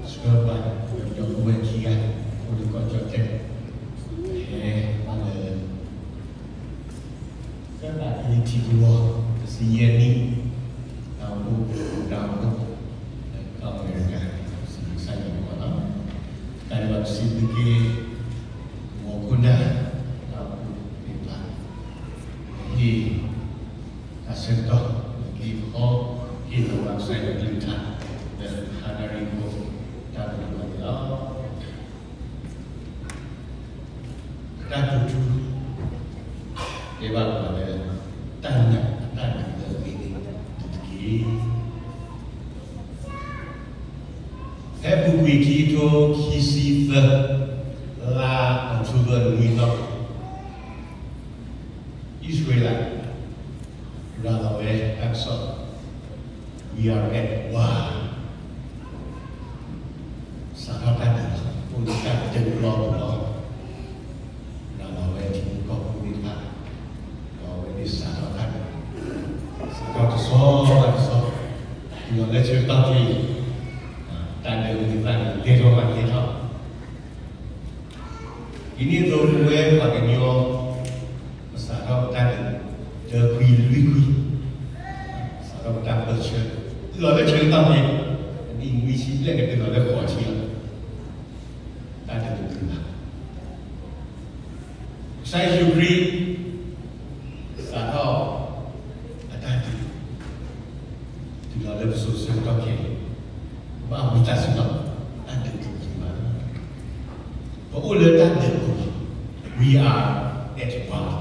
ဆှၢပှၤ ဒီပုၢ်ဝဲၢ်ခံဂၤ အိၣ်လၢကီၢ်ကၠီၣ်တဲၣ် ဟဲဘၣ်လၢ ကၢၣ်သးအံၤထံကဝီၤ တဆံယဲၢ်နံၣ် တၢ်အိၣ်ဖှိၣ် တၢ်အိၣ်ဖှိၣ် ကီၢ်အမဲရကၤ စံးဘျုးကစၢ်ယွၤန့ၣ်လီၤ. တၢ်ဒ်ဘၣ်ပစံးဘျုးက့ၤ ကဝီၤခိၣ်နၢ် တၢ်အိၣ်ဖှိၣ်သ့ၣ်တဖၣ် ဟ့ၣ် တၢ်ဆၢကတီၢ် လၢကဟ့ၣ်ခီ ဟ့ၣ်လီၤဘၣ်ကစၢ်ယွၤကလုၢ်ကထါ လၢဟါနၣ်ရံၣ်ဖိ တၢ်ကတိၤန့ၣ်လီၤ. တၢ်ကတိၤထူ တဲဘၣ်ပှၤလၢ တၢ်နာ်အတၢ်ဒုးလၢအဂ့ၤန့ၣ် ဒုးတက့ၢ်. ဖဲအပူၤကွံာ်ခံကထိခံဆံသၢ လါအီးကထိဘၢၣ် နွံသီ အံၣ်စရ့လး ရၤလီၤဝဲတၢ်ကစီၣ် We are at war စးထီၣ်တၢ်ဒုးလီၤ. အိၣ်လၢတၢ်ဒုးလီၤပူၤလီၤ. ရၤလီၤဝဲထံဖိကီၢ်ဖိသ့ၣ်တဖၣ် ဒီးအဝဲသ့ၣ်စးထီၣ်တၢ်ဒုး, စးထီၣ်တဆီဘၣ်တဆီ, တုၤလီၤလၢဆၢကတီၢ်ခဲအံၤ တၢ်ဒုးဝဲသ့ၣ်တဖၣ်န့ၣ် လဲၤထီၣ်ဘၣ်လဲၤထီၣ် ဒ်န့ၣ်အသိး ပဝဲပှၤကညီ ပစးထီၣ်ပတၢ်ဒုး တခွံလွံၢ်ခွံ, စးထီၣ်ပတၢ်ပၢဆှၢ, တုၤလီၤလၢဆၢကတီၢ်န့ၣ် အနံၣ်နွံဆံဘျဲၣ်ကတုၤလီၤလၢဃိးဆံလီၤ. တၢ်ဒုးတတုၤဘၣ်. ကစၢ်ယ့ၣ်ၡူးခရံာ် စးထီၣ်အတၢ်ဒုး တုၤလီၤလၢပစိၤဆၢကတီၢ်ခဲအံၤ, ပဘၣ်ဝံသးစူၤလီၤ. တၢ်ဒုးတတုၤဘၣ်. ပအိၣ်လၢတၢ်ဒုးအပူၤလီၤ. We are at war.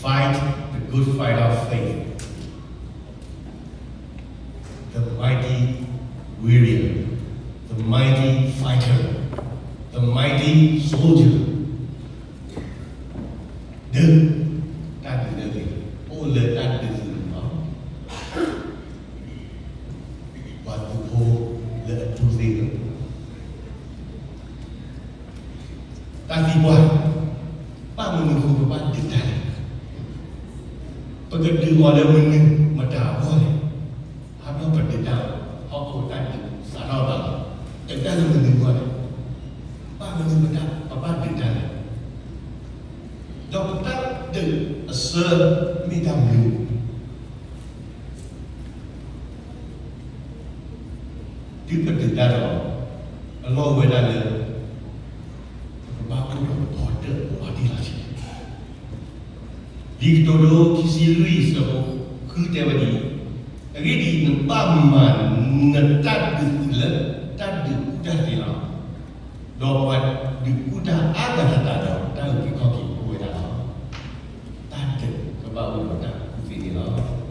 Fight the good fight of faith. The mighty warrior, the mighty fighter, the mighty soldier. ဒုး, တၢ်ဒုးလၢအဂ့ၤ, အိၣ်လၢတၢ်ဒုးသုးန့ၣ်လီၤ. ပှၤသုးဖိလၢအတူၢ်သ့လီၤ. တၢ်သံကွၢ်, ဘၣ်မနုၤအဃိပဘၣ်ဒုးတၢ်လဲၣ်. ပကဒုးအီၤလၢမနုၤမတၤအဂီၢ်လဲၣ်. အါဘျီပဒုးတၢ်လီၤ. ဟီၣ်ခိၣ်တၢ်ဒုးစးထီၣ်ဘၣ်လီၤ. ဒုးတၢ်လၢမနုၤအဂီၢ်လဲၣ်. ဘၣ်မနုၤပတၢ်, ပဘၣ်ဒုးတၢ်လဲၣ်. ဒီးပတၢ်ဒုးအဆၢမ့ၢ်တၢ်မနုၤ တုၤပဒုးတၢ်ဒီး အလီၢ်အိၣ်ဝဲဒၣ်လၢ ပကဘၣ်အိၣ်ဒီးပဖီတၢၣ်လီၤတံၢ်လီၤဆဲး. လံာ်ကတိၤဒိ ခံဆံလွံၢ် အဆၢဖိဃု တဲဝဲဒ်အံၤ, အဂ့ၢ်ဒ်အံၤ, နဘၣ်မၤနတၢ်ဒုးသုးလၢတၢ်ဒုးကူၣ်တၢ်သ့လီၤ. ဒီးပှၤဒုးကူၣ်တၢ်အါဂၤသတးဒီး တၢ်အုၣ်က့ၤခီၣ်က့ၤအိၣ်ဝဲဒၣ်လီၤ. တၢ်ဒုးကဘၣ်အိၣ်ဒီးတၢ်ကူၣ်သ့န့ၣ်လီၤ. ပက့ၤက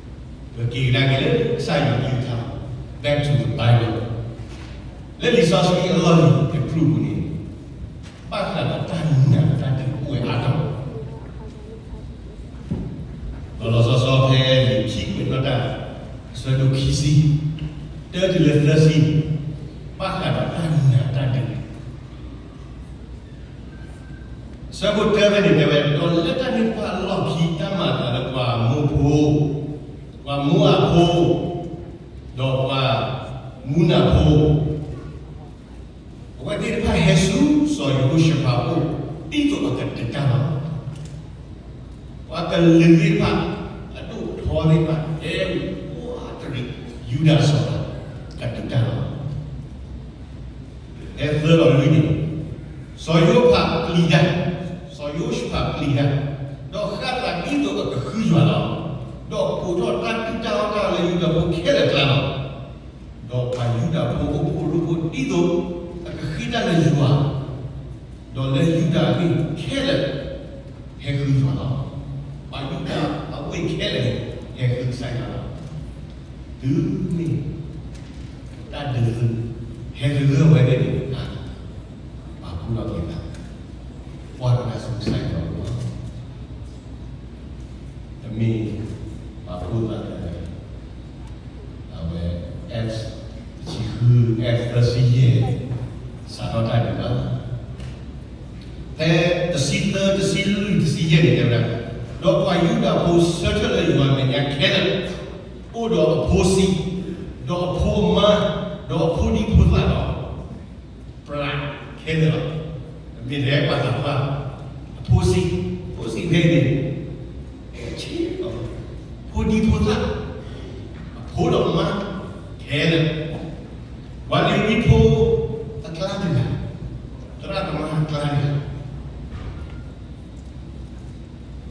ဒါက့ၤလၢကစၢ်ယွၤအကလုၢ်ကထါ, back to the Bible. လၢလံာ်စီဆှံအလီၢ်လံၤတဖျၢၣ်ပူၤန့ၣ် ဘၣ်ဃးဒီးတၢ်နာ်တၢ်ဒုးအိၣ်ဝဲအါထီၣ် လီၤလီၤဆီဆီဖဲလံာ်ခံကွဲးနီၣ်တၢ် အဆၢဒိၣ်ခံဆံ တၢတုၤလၢသၢဆံန့ၣ် ဘၣ်ဃးဒီးတၢ်နာ်တၢ်ဒုး အဆၢဖိတၢဖဲန့ၣ်တဲဝဲ, ဒီးလၢတၢ်န့ၣ်တဖၣ်အလီၢ်ခံ တၢ်မၤအသးလၢပှၤအမိၣ်ဖိ, ပှၤမိၣ်အၤဖိ, ဒီးပှၤမူနၤဖိ အဝဲသ့ၣ်တဖၣ်ဟဲဆူစီၤယဟိၤၡဖးအအိၣ် ဒ်သိးအကဒုးတၢ်လီၤ. ပှၤကလုာ်သ့ၣ်တဖၣ် အဒိၣ်ထီသ့ၣ်တဖၣ် ဟဲဝံၤ ဝးတရံး ယူဒၤစီၤပၤ ကဒုးတၢ်လီၤ. ဖဲသၢဒီးလွံၢ်န့ၣ် စီၤယိၤဖးပျံၤတၢ်, စီၤယဟိၤၡဖးပျံၤတၢ်, ဒီးဃၣ်သးဒ်သိးအကဃုယွၤလီၤ. ဒီးကိးထီၣ်တၢ်ဒုၣ်တၢ်အီၣ်တၢ်လၢယူဒၤဖိခဲလၢာ်အကျါလီၤ. ဒီးပှၤယူဒၤဖိအိၣ်ဖှိၣ်ရိဖှိၣ်ဒ်သိးအကဃ့တၢ်လၢယွၤ, ဒီးလၢယူဒၤအဝ့ၢ်ခဲလၢာ် ဟဲဃုယွၤလီၤ. ပှၤယူဒၤအဝ့ၢ်ခဲလၢာ် ဟဲဃုကစၢ်ယွၤလီၤ. တုၤမ့ၢ် တၢ်ဒုးသုး ဟဲဃုဂၢၢ်ဝဲသ့ၣ်န့ၣ် ပာ်ဖှိၣ်ထီၣ်က့ၤသး, ကွၢ်ကဒါဆူကစၢ်ယွၤအအိၣ်လီၤ. တမ့ၢ်ပာ်ဖှိၣ်သးလၢ အဝဲ Acts တဆံဃု, Acts သၢဆံယဲၢ် စးထီၣ်တၢ်ဒုးဘၣ်. ဖဲတဆံသၢ, တဆံလွံၢ်, တဆံယဲၢ်န့ၣ်တဲဝဲဒၣ်, ဒီးပှၤယူဒၤဖိဆၢထၢၣ်လၢယွၤအမဲာ်ညါခဲလၢာ်, အိၣ်ဒီးအဖိဆံး, ဒီးအဖိအမါ, ဟဲလၢ ပှၤလ့ၤဝံဖိ အကျါတဂၤ, သရၣ်သမါအကျါတဂၤ,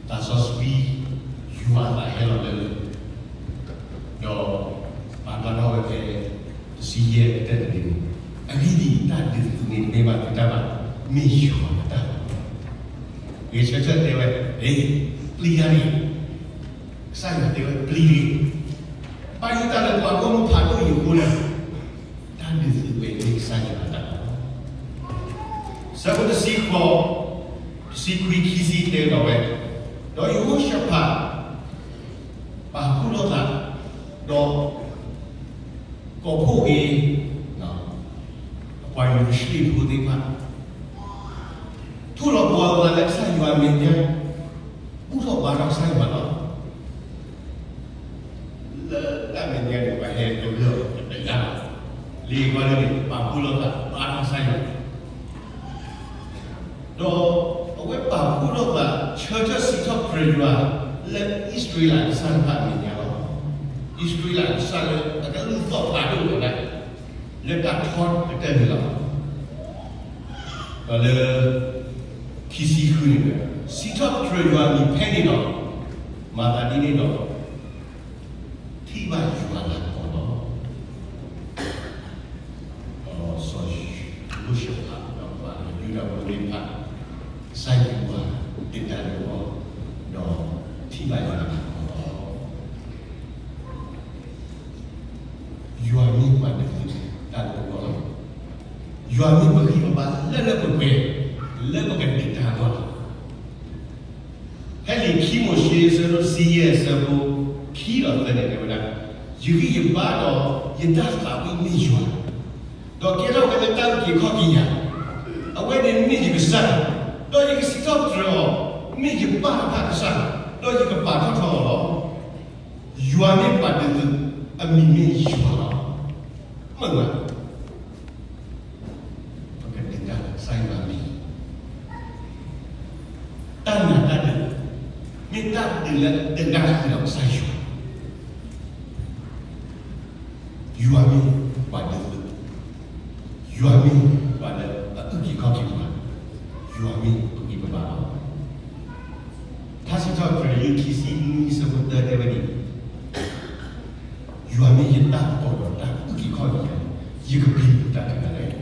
သးစီဆှံ ယွၤအသးဟဲလီၤလၢလၢ ဒီး ပာ်ဖျါထီၣ်ဝဲဖဲ တဆံယဲၢ်အတၢၢ်တဘ့ၣ်န့ၣ်, အဂ့ၢ်ဒ်အံၤ, တၢ်ဒုးသုးန့ၣ် တမ့ၢ်ဘၣ်သုတၢ်ဘၣ်, မ့ၢ်ယွၤအတၢ်လီၤ. ဂဲၤဆၢထၢၣ်တဲဝဲ, ပျံၤတၢ်န့ၣ်, ကစၢ်ယွၤတဲဝဲပျံၤတၢ်, ဘၣ်ယိၣ်တၢ်လၢပှၤဂီၢ်မုၢ်ဖးဒိၣ်အံၤအဃိန့ၣ်, တၢ်ဒုးသုးဝဲမ့ၢ်ကစၢ်ယွၤအတၢ်လီၤ. ဆၢဖိတဆံဃိး, တဆံခွံ ခံဆံတဲဒီးဝဲ, ဒီးယဟိၤၡဖး ပာ်ဖှိၣ်ထီၣ်သး, ဒီး ကိးဖှိၣ်က့ၤ အပှၤယရူၤၡလ့ၣ်ဖိသ့ၣ်တဖၣ်, ထိၣ်လီၤပှီၤသးလၢကစၢ်ယွၤအမဲာ်ညါ, ဘူၣ်ထီၣ်ဘါထီၣ်ကစၢ်ယွၤလီၤ. လၢတၢ်မဲာ်ညါန့ၣ် ပှၤဟဲကရၢၢ်အီၤတကလၢ်လီၤ. လံာ်အဂီၢ်န့ၣ် ပာ်ဖှိၣ်ထီၣ်သး ဘါထီၣ်ကစၢ်ယွၤ ဒီးအဝဲပာ်ဖှိၣ်ထီၣ်သး ဆၢထၢၣ်စံးထီၣ်ပတြၢၤယွၤ လၢအံၣ်စရ့လးအကစၢ်တဖၣ်အမဲာ်ညါလီၤ. အံၣ်စရ့လးအကစၢ်လၢအကလုၢ်သီၣ်ဖးဒိၣ်ဝဲဒၣ် လၢတၢ်ထီကတၢၢ်န့ၣ်လီၤ. ဒီးလၢ ခံဆံဃုန့ၣ်, စံးထီၣ်ပတြၢၤယွၤအမံၤဖဲန့ၣ်ဒီး, မၤသးဒ်န့ၣ်ဒီး ထံၣ်ဘၣ်ယွၤအလၤကပီၤလီၤ. စီၤယဟိၤၡဖးဒီးပှၤယူဒၤဖိသ့ၣ်တဖၣ်, ကစၢ်ယွၤဒုးတၢ်ဒီးအီၤ, ဒီးထံၣ်ဘၣ်ယွၤအလၤကပီၤလီၤ. ယွၤမ့ၢ်ပှၤဒုးတၢ်လၢပဂီၢ်လီၤ. ယွၤမ့ၢ်ပဂံၢ်ပဘါလၢလၢပှဲၤပှဲၤ လၢပကဒုးတၢ်အဂီၢ်လီၤ. ဖဲလံာ်ခံမိၤၡ့ အဆၢဒိၣ်တဆံယဲၢ် အဆၢဖိခံဒီးသၢန့ၣ် တဲဝဲဒၣ်, ယဂံၢ်ယဘါဒီးယတၢ်သးဝံၣ်မ့ၢ်ယွၤ, ဒီးကဲထီၣ်ဝဲလၢတၢ်အုၣ်က့ၤခီၣ်က့ၤယၤ, အဝဲန့ၣ်မ့ၢ်ယကစၢ်, ဒီးယကစံးထီၣ်ပတြၢၤအီၤ, မ့ၢ်ယပၢ်တဖၣ်ကစၢ်, ဒီးယကပာ်ထီၣ်ထီအီၤလီၤ. ယွၤမ့ၢ်ပှၤဒုးသုး, အမံၤမ့ၢ်ယွၤလီၤ. မုာ်မး ပကဒုးတၢ်လၢကစၢ်ယွၤအမံၤ, တၢ်နာ်တၢ်ဒုး, မ့ၢ်တၢ်ဒုးလၢဒုးတၢ်ဃုာ်ဒီးကစၢ်ယွၤ, ယွၤမ့ၢ်ပှၤဒုးသုး, ယွၤမ့ၢ်ပှၤလၢအအုၣ်က့ၤခီၣ်က့ၤပှၤ, ယွၤမ့ၢ်ပဂံၢ်ပဘါလီၤ. ထါစံးထီၣ်ပတြၢၤ ခံဆံနွံ အဆၢဖိတၢ တဲဝဲဒ်အံၤ, ယွၤမ့ၢ်ယတၢ်ကပီၤဒီးတၢ်အုၣ်က့ၤခီၣ်က့ၤယၤ, ယကပျံၤမတၤတဂၤလဲၣ်.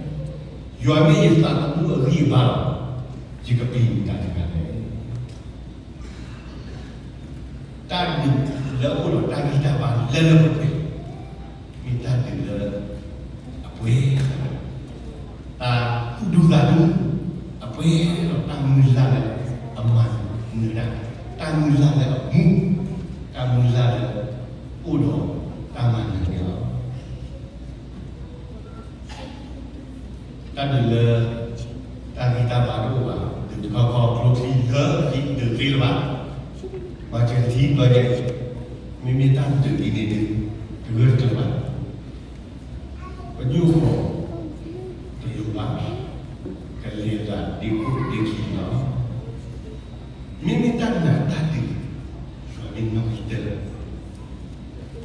ယွၤမ့ၢ်ယသးသမူအဂံၢ်အဘါလီၤ, ယကပျံၤမတၤတဂၤလဲၣ်. တၢ်ဒုးလၢအအိၣ်ဒီးတၢ်ဂံၢ်တၢ်ဘါလၢလၢပှဲၤပှဲၤ, မ့ၢ်တၢ်ဒုးလၢအပှဲၤ, တၢ်သူၣ်ဒူသးဒူ, အပှဲၤဒီးတၢ်မုၢ်လၢ်လၢအမၤနၢၤတၢ်, တၢ်မုၢ်လၢ်လၢအမူ, တၢ်မုၢ်လၢ်လၢအိၣ်ဒီးတၢ်မၤနၢၤန့ၣ်လီၤ. တၢ်ဒုးလၢ တၢ်ဂံၢ်တၢ်ဘါတအိၣ်ဘၣ်, ဒုးတခီခီကျိချံလၢအဒုးသ့လၢၤဘၣ်, မၤစၢၤတထံၣ်ဘျီယဲ, မ့မ့ၢ်တၢ်ဒုးဒ်န့ၣ်ဒုး တဂၢၢ်တကျၢၤဘၣ်. ပညိၣ်ဃီ တလိၣ်ဘၣ်, ကလဲၤသးဒ့ခိၣ်ဒ့ခံလီၤ. မ့မ့ၢ်တၢ်နာ်တၢ်ဒုး, ယွၤမ့ၢ်နီၣ်ဂံၢ်တၢၢ်လီၤ.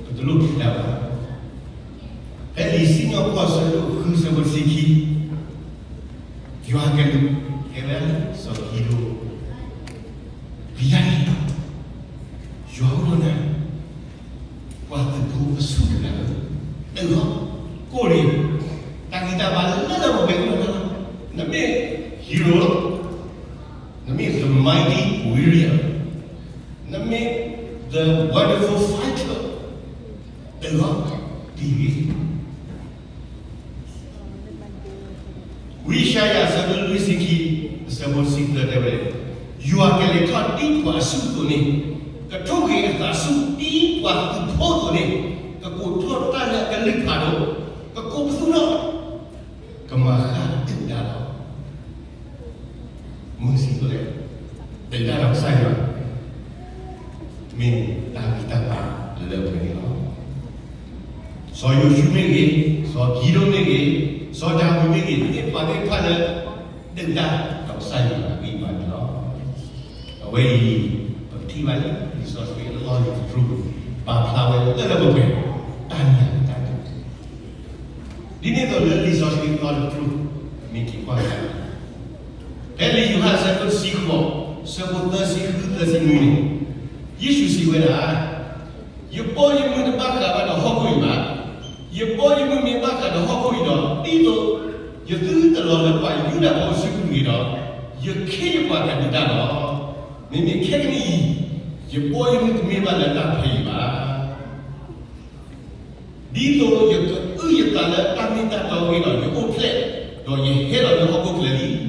ပတလိၣ်ဒုးတၢ်ဘၣ်. ဖဲလံာ်စံၣ်ညီၣ်ကွီၢ် အဆၢဒိၣ်ဃု အဆၢဖိတဆံခံ, ယွၤကလူး တဲဝဲဒၣ်လၢစီၤကံဒိၣ်, ပျံၤတၢ်န့ၣ်, ယွၤအိၣ်ဒီးနၤ, ပှၤသုးဖိအဆူၣ်တဂၤဧၢ, အၢၣ်လီၤ, ကိၢ်လံ, တၢ်ဂံၢ်တၢ်ဘါလၢလၢပှဲၤပှဲၤအိၣ်ဒီးနၤလီၤ. နမ့ၢ် hero လီၤ, နမ့ၢ် the mighty warrior, နမ့ၢ် the wonderful fighter, အၢၣ်လီၤ, ပျံၤတၢ်. ဝံယၡါယၤ အဆၢဒိၣ်လွံၢ်ဆံခံ အဆၢဖိတဆံသၢ တဲဝဲ, ယွၤကလဲၤထီၣ်ဒ်ပှၤအဆူၣ်အသိးန့ၣ်, ကထိၣ်က့ၤအသးဆူၣ်ဒ်ပှၤသုးဖိအသိးန့ၣ်, ကကိးထီၣ်တၢ်လၢအကလုၢ်ဖးဒိၣ်, ကကိးပသူထီၣ်, ကမၤဃၣ်ဒုးတၢ်လီၤ. မုၢ်ဆံးဖိလဲၣ်, ဒုးတၢ်ဒီးကစၢ်ယွၤ မ့ၢ်တၢ်ဂံၢ်တၢ်ဘါလၢပှဲၤန့ၣ်လီၤ. စီၤယိၤၡူမ့ၢ်ဂ့ၤ, စီၤကံဒိၣ်မ့ၢ်ဂ့ၤ, စီၤဒၤဝံးမ့ၢ်ဂ့ၤ, မ့ၢ်ပှၤသ့ၣ်တဖၣ်လၢ ဒုးတၢ်ဒီးကစၢ်ယွၤအဂံၢ်ဘါန့ၣ်လီၤ. အဝဲအံၤ ပကထံၣ်ဘၣ်လၢ လံာ်စီဆှံအလီၢ်လံၤတဖျၢၣ် ပာ်ဖျါဝဲလၢလၢပှဲၤပှဲၤ တၢ်နာ်တၢ်ဒုး ဒ်န့ၣ်အသိးလၢလံာ်စီဆှံအသီတဖျၢၣ် မ့ၢ်က့ၤကွၢ်ကဒါ ဖဲလံာ်ယိၤဟၣ်အဆၢဒိၣ်တဆံဃိး အဆၢဖိသၢဆံဃုသၢဆံနွံန့ၣ်, ယ့ၣ်ၡူးစံးဝဲဒၣ်, ယဘီယမုၢ်တဘၣ်ဃးဘၣ်ဒီးဟီၣ်ခိၣ်အံၤဘၣ်. ယဘီယမုၢ်မ့ၢ်ဘၣ်ဃးဒီးဟီၣ်ခိၣ်အံၤဒီး ဒ်သိးယသုတလီၤလၢပှၤယူဒၤဖိအစုပူၤတဂ့ၤဒီး, ယခ့ယပှၤကဒုးတၢ်လီၤ. မ့မ့ၢ်ခဲကနံၣ်အံၤ, ယဘီယမုၢ်တမ့ၢ်ဘၣ်လၢတၢ်ဖဲအံၤဘၣ်. ဒ်သိးယကအုၣ်ယသးလၢတၢ်မ့ၢ်တၢ်တီအဂ့ၢ်ဒီး ယအိၣ်ဖျဲၣ်, ဒီးယဟဲလီၤလၢဟီၣ်ခိၣ်ချၢလံ.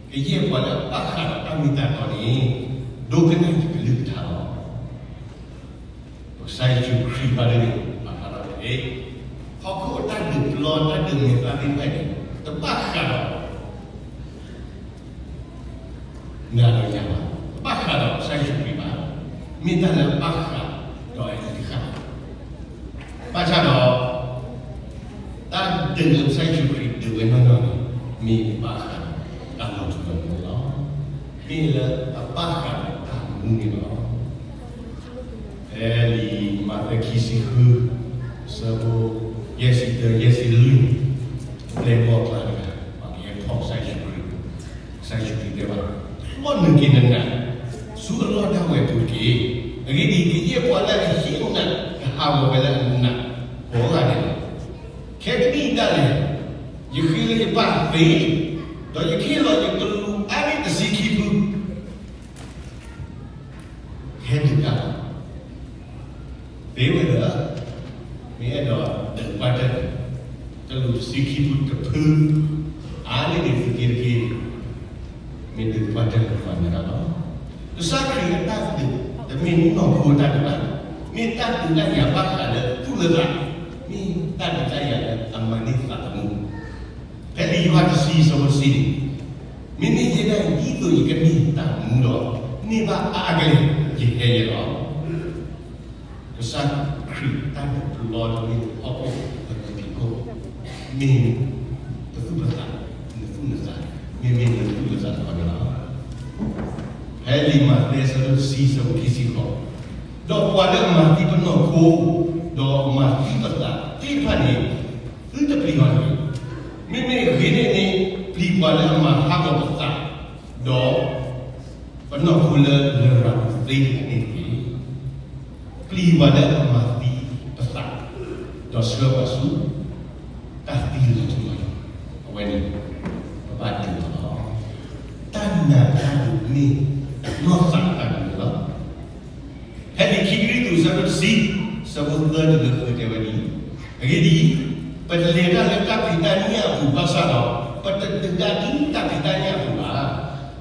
ကယဲၢ်ပှၤလၢအဘၣ်ဃးဒီးတၢ်မ့ၢ်တၢ်တီန့ၣ်, ဒိကနၣ်ယကလုၢ်ကထါလီၤ. ပကစၢ်ယ့ၣ်ၡူးခရံာ်ဘၣ်ဒ်န့ၣ် ပာ်ဖျါထီၣ်တက့ၢ်. ဟီၣ်ခိၣ်အတၢ်ဒုးပျီ တၢ်ဒုးမဲာ်သၣ်သ့ၣ်တဖၣ်န့ၣ် တဘၣ်ဃးဒီး နၤဒီးယၤဘၣ်, တဘၣ်ဃးဒီးကစၢ်ယ့ၣ်ၡူးခရံာ်ဘၣ်. မ့ၢ်တၢ်လၢအဘၣ်ဃးဒီးအအံၤတဃၣ် ဘၣ်ဆၣ်ဒီး တၢ်ဒုးလၢကစၢ်ယ့ၣ်ၡူးခရံာ်ဒုးဝဲနီၢ်နီၢ်န့ၣ် မ့ၢ်တၢ်ဘၣ်ဃးဒီးတၢ်လီၤထူလီၤယိာ်န့ၣ်လီၤ. မ့ၢ်လၢအဘၣ်ဃးဒီးတၢ်မူန့ၣ်လီၤ. ဖဲလံာ်မးသဲခံဆံဃု အဆၢဖိ ယဲၢ်ဆံတၢ ယဲၢ်ဆံလွံၢ်န့ၣ်, ပျဲၢ်ဘီၣ်ကျါတဂၤ ပှၤကဟဲထီၣ်ကစၢ်ယ့ၣ်ၡူးခရံာ်, ကစၢ်ယ့ၣ်ၡူးခရံာ်တဲဘၣ်, ထီၣ်နုာ်က့ၤနနး ဆူအလီၢ်ဒၣ်ဝဲအပူၤတက့ၢ်. အဂ့ၢ်ဒ်အံၤ, ကယဲၢ်ပှၤလၢအဟံးနး ကဟးဂီၤဝဲလၢအနး ကိးဂၤဒဲးလီၤ. ခဲကနံၣ်အံၤဒၣ်လဲာ်, ယဃ့လၢယပၢ်သ့, ဒီးယခ့လီၤယကလူးအါန့ၢ်တဆံခံဖု ဟဲဒုးတၢ်လီၤ. သ့ဝဲဒီး, မ့ၢ်အဲၣ်ဒိးဒုးပှၢ်တၢၢ်, ကလူးတဆံခံဖုတဖု, အါန့ၢ်ဒံးသုးက့တက့ၢ်, မ့ၢ်ဒုးပှၢ်တၢၢ်လၢပှၤနၤတၢ်လီၤ. ကစၢ်ခရံာ်အတၢ်ဒုး တမ့ၢ်နီၢ်ခိတၢ်ဒုးဘၣ်, မ့ၢ်တၢ်ဒုးတၢ်ယၤဘၣ်ဃးလၢသူၣ်လၢသး, မ့ၢ်တၢ်ဒုးတၢ်ယၤလၢအမၤန့ၢ်သးသမူ ဖဲလံာ်ယိၤဟၣ်တဆံ အဆၢဖိတဆံန့ၣ်, မ့မ့ၢ်ယဲဒၣ်အံၤ ဒ်သိးယကန့ၢ်သးသမူဒီး န့ၢ်ဘၣ်အါအါကလဲာ် ယဟဲယဲလီၤ. ကစၢ်ခရံာ်တၢ်ဒုးပျီတမ့ၢ်ဟီၣ်ခိၣ်ပသုးက့ခိၣ်, မ့ၢ်ပသူၣ်ပသး, နသူၣ်နသး, မ့မ့ၢ်နသူၣ်နသးတခီန့ၣ်လီၤ. ဖဲလံာ်မးသဲ အဆၢဒိၣ်တဆံ အဆၢဖိခံဆံဃိး, ဒီးပှၤလၢအမၤသံပနီၢ်ခိ, ဒီးမၤသံပသးသ့ၣ်တဖၣ်န့ၣ်, သုတပျံၤအီၤတဂ့ၤ. မ့မ့ၢ်အဂ့ၢ်န့ၣ်န့ၣ်, ပျံၤပှၤလၢအမၤဟးဂီၤပသး, ဒီးပနီၢ်ခိလၢလရာ်ပူၤသ့န့ၣ်တက့ၢ်. ပျံၤပှၤလၢအမၤသံပသး, ဒီးဆှၢပှၤဆူ တၢ်သံလီၤထူလီၤယိာ်, အဝဲန့ၣ် ပဘၣ်ဒုးအီၤလီၤ. တၢ်နာ်တၢ်ဒုးမ့ၢ် နီၢ်သးတၢ်ဒုးန့ၣ်လီၤ. ဖဲလံာ်ခံကရံၣ်သူး အဆၢဒိၣ်တဆံ အဆၢဖိသၢတုၤလၢဃု တဲဝဲဒ်အံၤ, အဂ့ၢ်ဒ်အံၤ, ပလဲၤတၢ်လၢတၢ်ဖံးတၢ်ညၣ်အပူၤဘၣ်ဆၣ်ဒီး, ပတဒုးတၢ်ဒ်တၢ်ဖံးတၢ်ညၣ်အပူၤဘၣ်.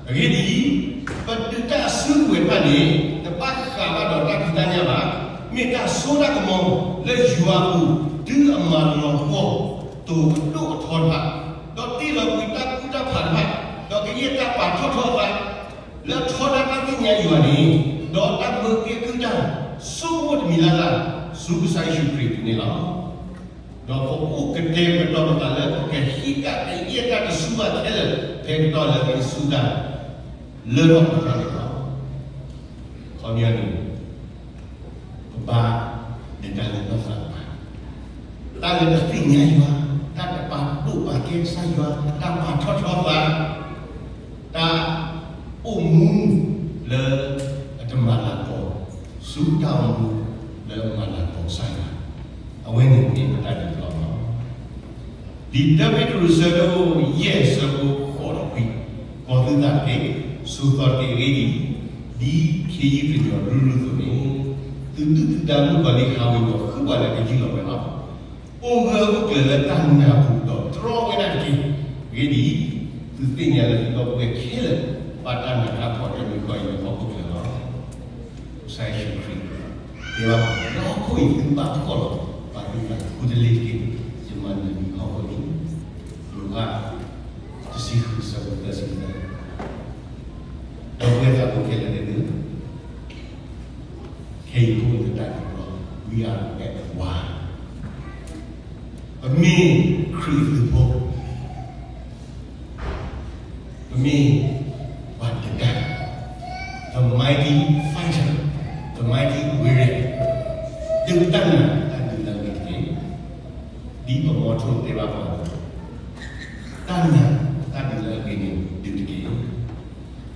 အဂ့ၢ်ဒ်အံၤ, ပဒုးတၢ်အစုကဝဲၤတဖၣ်န့ၣ် တဘၣ်ဃးဘၣ်ဒီးတၢ်ဖံးတၢ်ညၣ်ဘၣ်. မ့ၢ်တၢ်စိတၢ်ကမီၤလၢယွၤအပူၤ တုၤအမၤလီၤပှီၢ် တိၤအဒိၣ်အထီတဖၣ်, ဒီးတ့လီၤကွံာ်တၢ်ကူၣ်တၢ်ဖးတဖၣ်, ဒီးကယဲၢ်တၢ်ပာ်ထီၣ်ထီအသး လၢထီဒါတၢ်သ့ၣ်ညါယွၤန့ၣ်, ဒီးတၢ်မၢကဲကုၢ်တၢ် ဆိကမိၣ်တမံၤလၢ်လၢ် ဆူကစၢ်ယ့ၣ်ၡူးခရံာ်အပူၤန့ၣ်လီၤ. ဒီးပအိၣ်ကတဲာ်ကတီၤပသးလၢ ပကဟံးတၢ်ကယဲၢ်တၢ်တဆူဘၣ်ခဲလၢာ် ဖဲကတီၢ်လၢပကဆူၣ်တၢ် လၢထီၣ်ပှဲၤထီၣ်န့ၣ်လီၤ. ခီပညီန့ၣ် ပဘၣ်ဒုးတၢ်လၢနီၢ်သးတဖၣ်, တၢ်လၢတသ့ၣ်ညါယွၤ, တၢ်တပာ်ဒိၣ်ပာ်ကဲကစၢ်ယွၤ, တၢ်ပာ်ထီၣ်ထီသး, တၢ်အိၣ်မူလၢအတမၤလၤကပီၤ ဆူတၢ်အိၣ်မူလၢအမၤလၤကပီၤကစၢ်ယွၤ, အဝဲန့ၣ်မ့ၢ်ပတၢ်ဒုးပျီလီၤ. ဒ်တၢပ့းတရူး အဆၢဒိၣ်ယဲၢ် အဆၢဖိဃိးဒီးခွံ, ကီၤသုသးတက့ၢ်, ဆိးသီတက့ၢ်. အဂ့ၢ်ဒ်အံၤ, ဒ်ခ့ယုၢ်ကညီၤရူၢ်ရူၢ်အသိးန့ၣ်, သုဒုၣ်သုဒါမုၣ်ကီၤလံၢ်ဟးဝ့ၤဒီး ဃုပှၤလၢကယုၢ်လီၤဝဲလီၤ. အိၣ်ဂၢၢ်အိၣ်ကျၢၤလၢတၢ်နၢ်ပူၤဒီးတြီဝဲဒၣ်တက့ၢ်. အဂ့ၢ်ဒ်အံၤ, သုသ့ၣ်ညါလၢသုဒီပုၢ်ဝဲၢ်ခဲလၢာ် ဘၣ်တၢ်နးတၢ်ဖှီၣ်တမံၤဃီအံၤလၢဟီၣ်ခိၣ်ချၢလီၤ. ကစၢ်ယ့ၣ်ၡူးခရံာ် တဲဘၣ်ပှၤလၢဟီၣ်ခိၣ်အံၤ သုဘၣ်ဖှီၣ်လီၤ. ပာ်သုသးဃုတလ့ၤတက့ၢ်. ယမၤနၢၤလံဟီၣ်ခိၣ်လံ. ယိၤဟၣ် တဆံဃု အဆၢဖိသၢဆံသၢ, ဒီပုၢ်ဝဲၢ်သးဘိခဲလၢာ်န့ၣ် ခဲအံၤပအိၣ်လၢတၢ်ဒုးပျီ, we are at war. ပမ့ၢ်ခရံာ်အသုးဖိ, ပမ့ၢ်ပှၤဒုးတၢ်, the mighty fighter, the mighty warrior, ဒုးတၢ်နၤတၢ်ဒုးလၢအဂ့ၤတက့ၢ်. ဒ်ပမၤ ထိၣ်တဲဘၣ်ပှၤ, တၢ်နာ်တၢ်ဒုးလၢအဂ့ၤန့ၣ် ဒုးတက့ၢ်.